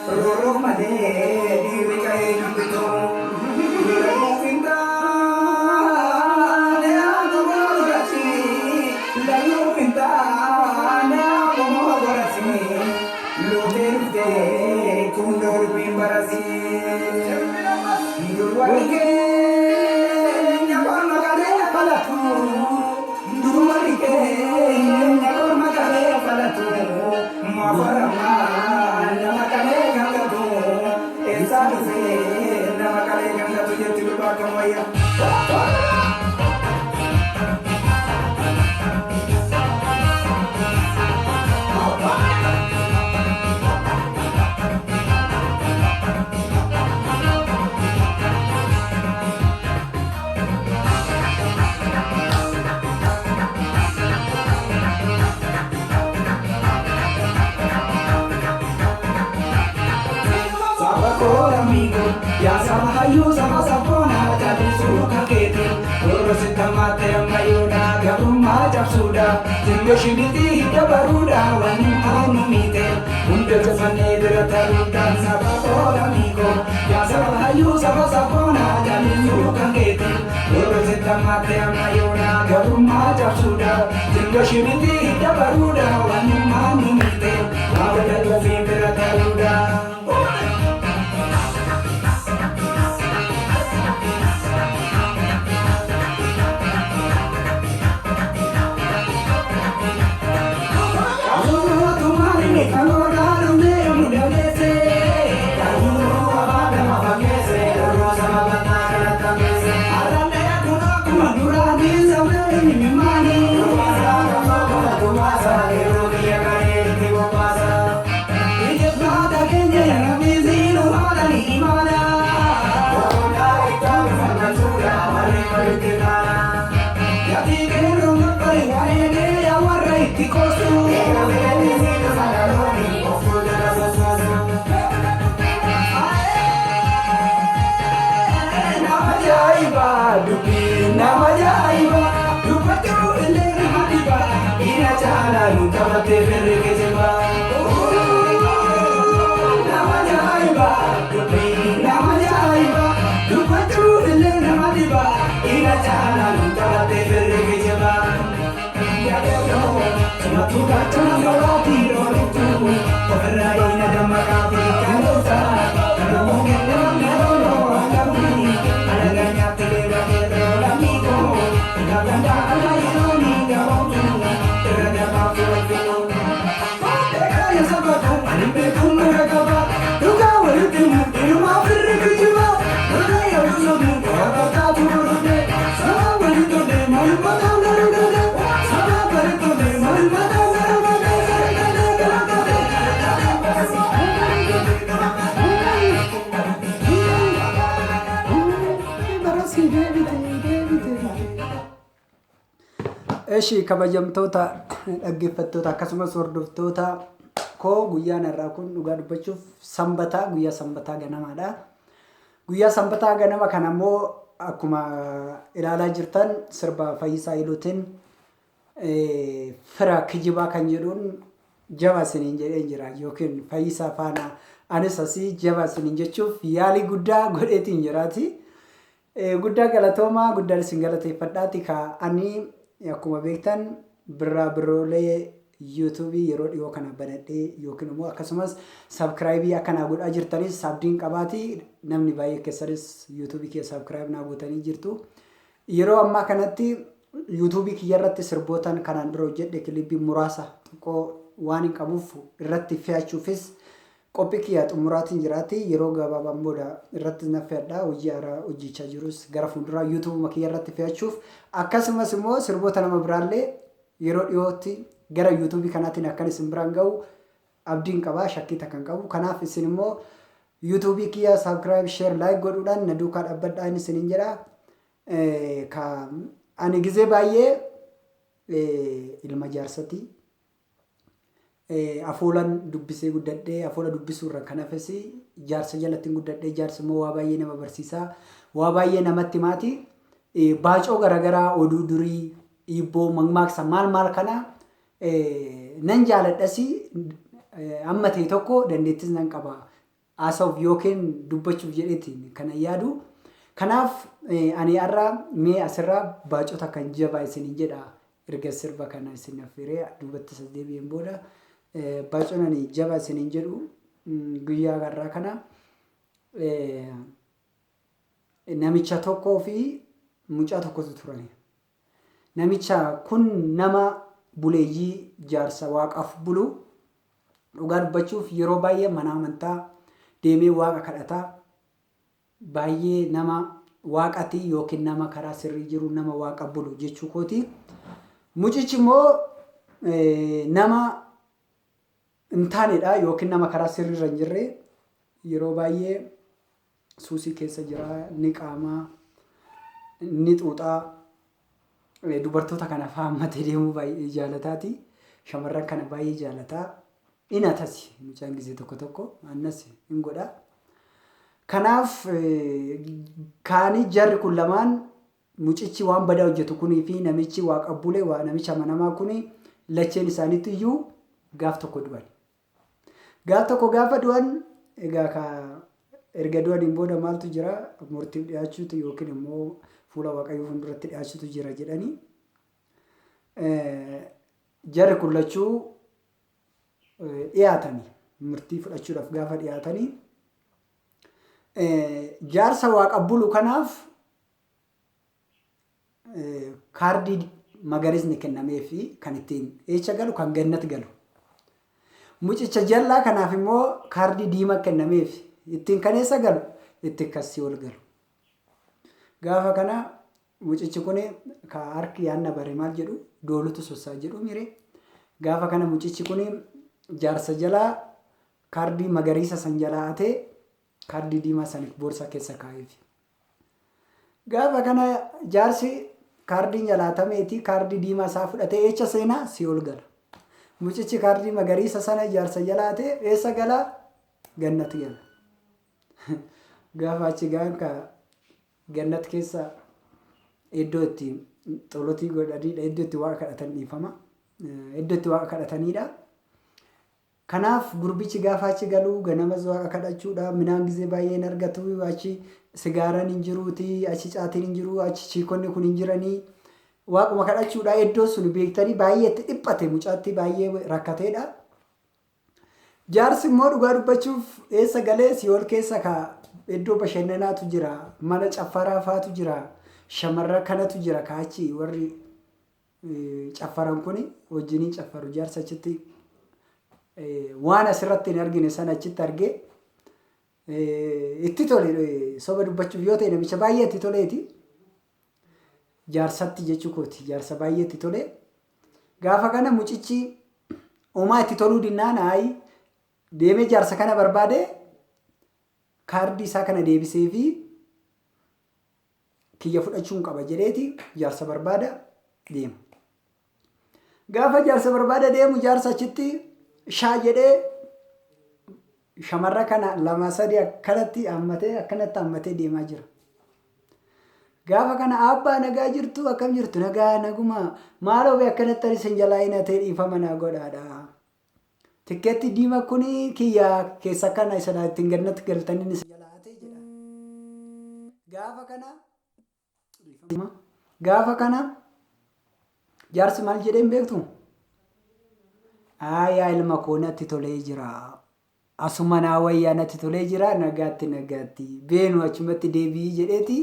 Roorroo malee dhiirri qa'ee hin bitu. Lola nuuf hin taane akkuma godhati. Laluuf hin taane akkuma godhati. Lootee dhuftee kunnoo dubbiin barasi. Dur warri keenya korma qalee falatu. Dur warri keenya korma qalee falatu. Maafaramaa nama qalee gangatu. Eessaa dhufee nama qalee gangatu jetti durba akkam wayya. Saba koo lammii koo yaa saba hayyuu saba sabboonaa callisuu kan keeti roorroo sitti hammaatte amma yoonaa gabrummaa cabsuudha xinnoo shimitii hidda baruudha wanni nu miite hunda cufannee bira taruudha. Saba koo lammii koo yaa saba hayyuu saba sabboonaa callisuu kan keeti roorroo sitti hammaatte amma yoonaa gabrummaa cabsuudha xinnoo shimitii hidda baruudha wanni nu miite waa godhatuufi bira taruudha. Nama ajaa'iba dubbachuu illee nama dhiba ina caalaa nu qabattee firri geejjiba. Nama ajaa'iba dubbii nama ajaa'iba dubbachuu illee nama dhiba ina caalaa nu qabattee firri geejjiba. Sumatu gaachana sabaatii rooliftu ofirraa ina dammaqaatii kaleessa Oromoo kennaa naannoo hangamni alagaa nyaatti deema keerroo lammii koo gabandaa ala yeroo ni gabaabdu irra gabaabdu walfinnu. Beekaa saba koo ani beeku mara qaba dhugaa walitti himu dhiirumaa firri kijiba lola yeroo sobu qoraa turuudhe saba walitti tole maalummaa ta'uu garuu saba walitti tole maalummaa ta'uu garuu Barasii deebite deebite. Eshi kabajamtoota dhaggeeffattoota akkasumas hordoftoota koo, guyyaan har'aa kun dhugaa dubbachuuf sanbataa, guyyaa sanbataa ganamaadha. Guyyaa sanbataa ganama kana immoo akkuma ilaalaa jirtan sirba Fayyisaa Iluutiin fira kijibaa kan jedhuun jaba isiniin jedheen jira yookiin Fayyisaa faana anis asii jaba isiniin jechuuf yaalii guddaa godheetiin jiraati. Guddaa galatoomaa, guddaan isin galateeffadhaati. Ka ani akkuma beektan Birraa Birroolee yuutuubii yeroo dhiyoo kana banadhee yookiin immoo akkasumas subscribe akka naa godhaa jirtanis abdiin qabaati. Namni baay'ee keessanis yuutuubii kiyya subscribe naa gootanii jirtu. Yeroo ammaa kanatti yuutuubii kiyya irratti sirbootan kanaan dura hojjedhe kilippii muraasa xiqqoo waan hin qabuuf irratti fe'achuufis qophii kiyya xumuraatiin jiraati. Yeroo gabaabaan booda irratti na fe'adha. Hojii haaraa hojjechaa jirus gara fuulduraa yuutuubuma kiyya irratti fe'achuuf akkasumas immoo sirboota nama biraallee yeroo dhiyootti gara yuutuubii kanaatiin akkan isin biraan ga'u abdiin qaba, shakkii takka hin qabu. Kanaaf isin immoo yuutuubii kiyya subscribe, share, like godhuudhaan na duukaa dhaabbadhaa isiniin jedha. Ka ani gizee baay'ee ilma jaarsati. Afoolan dubbisee guddadhee, afoola dubbisuu irra kan hafes jaarsa jalatti guddadhee, jaarsi immoo waa baay'ee nama barsiisaa, waa baay'ee namatti himaati. Baacoo garaagaraa, oduu durii, dhiibboo, mammaaksa maal maal kana nan jaaladhasi, amma ta'e tokko dandeettis nan qaba. haasa'uuf yookiin dubbachuuf jedheetiin kana yaadu. Kanaaf ani har'a mee asirraa baacota kan jabaa isiniin jedha erga sirba kana isin affeeree duubatti isa deebi'een booda baacoon ani jabaa isiniin jedhu guyyaa har'aa kana namicha tokkoo fi mucaa tokkotu turani. Namicha kun nama buleeyyii jaarsa waaqaaf bulu dhugaa dubbachuuf yeroo baay'ee mana amantaa deemee waaqa kadhataa baay'ee nama waaqati yookiin nama karaa sirrii jiru nama waaqa bulu jechuu kooti. Mucichi immoo nama hin taanedha yookiin nama karaa sirriirra hin jirre yeroo baay'ee suusii keessa jira, ni qaamaa, ni xuuxaa, dubartoota kana hammatee deemuu baay'ee jaalataati. Shamarran kana baay'ee jaalataa. Inatas mucaan gisee tokko tokko annas hin godha. Kanaaf kaanii jarri kun lamaan mucichi waan badaa hojjetu kunii fi namichi waaqa bule waa namicha amanamaa kuni lacheen isaaniitti iyyuu gaaf tokko du'an. Gaaf tokko gaafa du'an egaa ka erga du'aniin booda maaltu jira murtiif dhiyaachuutu yookiin immoo fuula waaqayyoo fuulduratti dhiyaachuutu jira jedhanii jarri kun lachuu dhiyaatanii murtii fudhachuudhaaf gaafa dhiyaatanii jaarsa waaqa bulu kanaaf kaardii magariisni kennamee fi kan ittiin eecha galu kan gannat galu. Mucicha jallaa kanaaf immoo kaardii diimaa kennameef ittiin kan eessa galu ittiin kan si'ool galu. Gaafa kana mucichi kun ka harki yaanna bare maal jedhu doolutu sossaa jedhu mire. Gaafa kana mucichi kun jaarsa jalaa kaardii magariisa san jalaa hatee kaardii diimaa san boorsaa keessa kaa'eef. Gaafa kana jaarsi kaardiin jalaatameeti kaardii diimaa isaa fudhatee eecha seenaa si'ool gala. Mucichi kaardii magariisa sana jaarsa jalaa hatee eessa galaa? Gannat gala. Gaafa achi ga'an ka gannat keessa iddoo itti xolotii godhanidha. Iddoo itti waaqa kadhatan dhiifama. Iddoo itti waaqa kadhatanidha. Kanaaf gurbichi gaafa achi galuu ganamas waaqa kadhachuudha. Midhaan gisee baay'ee hin argatu. Achi sigaaraan hin jiruuti. Achi caatiin hin jiru. Achi chiikonni kun hin jiranii. Waaquma kadhachuudha. Iddoo sun beektanii baay'ee itti dhiphate mucaatti baay'ee rakkateedha. Jaarsi immoo dhugaa dubbachuuf eessa galee si'ool keessa ka iddoo bashannanaatu jira. Mana caffaraa faatu jira. Shamarra kanatu jira kaachi warri caffaran kun wajjiniin caffaru jaarsa achitti waan asirratti hin argine sana achitti argee itti tole soba dubbachuuf yoo ta'e namicha baay'ee itti toleeti. Jaarsatti jechuu kooti jaarsa baay'ee itti tole. Gaafa kana mucichi homaa itti toluu dinnaan ayi deemee jaarsa kana barbaade kaardii isaa kana deebisee fi kiyya fudhachuun qaba jedheeti jaarsa barbaada deema. Gaafa jaarsa barbaada deemu jaarsa achitti shaa jedhee shamarra kana lama sadi akkanatti hammatee deemaa jira. Gaafa kana abbaa nagaa jirtu akkam jirtu nagaa naguma maaloo bee akkanatti ani isin jalaa hin hatee dhiifama naa godhaadha. Tikkeetti diima kuni kiyya keessa kana isa ittiin gannatti galtanii isin jalaa hatee jedha. Gaafa kana jaarsi maal jedhee hin beektu? Aayaa ilma koo natti tolee jira. Asuma naa wayyaa natti tolee jira nagaatti nagaatti. Beenu achumatti deebi'ii jedheeti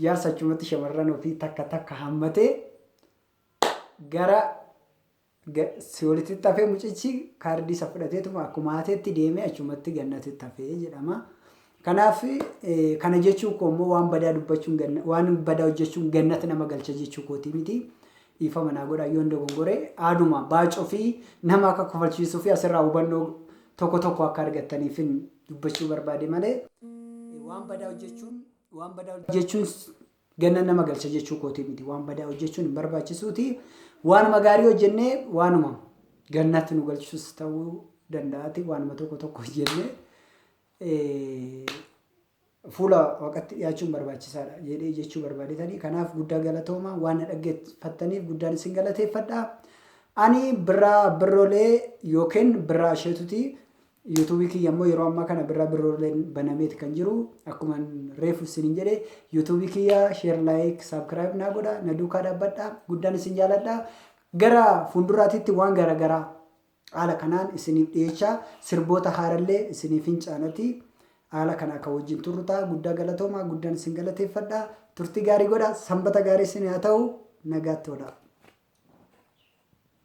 jaarsa achumatti shamarran ofii takka takka hammatee gara si'oolitti hafee mucichi kaardii isa fudhateetuma akkuma hateetti deemee achumatti gannatitti hafee jedhama. Kanaaf kana jechuun koo immoo waan badaa dubbachuun waan badaa hojjechuun gannata nama galcha jechuu kooti miti. Dhiifama naa godhaa yoon dogongore aaduma baacoo fi nama akka kofalchiisuu fi asirraa hubannoo tokko tokko akka argattaniif dubbachuu barbaade malee waan badaa hojjechuun ganna nama galcha jechuu kooti miti. Waan badaa hojjechuun hin barbaachisuuti. Waanuma gaarii hojjennee waanuma gannatti nu galchus ta'uu danda'aati. Waanuma tokko tokko hojjennee fuula waaqatti dhiyaachuun barbaachisaadha jedhee jechuu barbaadetanii. Kanaaf guddaa galatooma waan na dhaggeeffattaniif guddaan isin galateeffadha. Ani Birraa Birrolee yookiin Birraa Isheetuti. Yuutuubii kiyya immoo yeroo ammaa kana Birraa Birrooleen banameeti kan jiru. Akkuma reefu isiniin jedhe, yuutuubii kiyya share, like, subscribe naa godha, na duukaa dhaabbadha. Guddaan isin jaaladha. Gara fuulduraatitti waan garaagaraa haala kanaan isiniif dhiyeechaa, sirboota haarallee isiniif hin caanati. Haala kanaa kan wajjin turru ta'a. Guddaa galatooma, guddaan isin galateeffadha. Turtii gaarii godha. Sanbata gaarii isin haa ta'u. Nagaatti oolaa.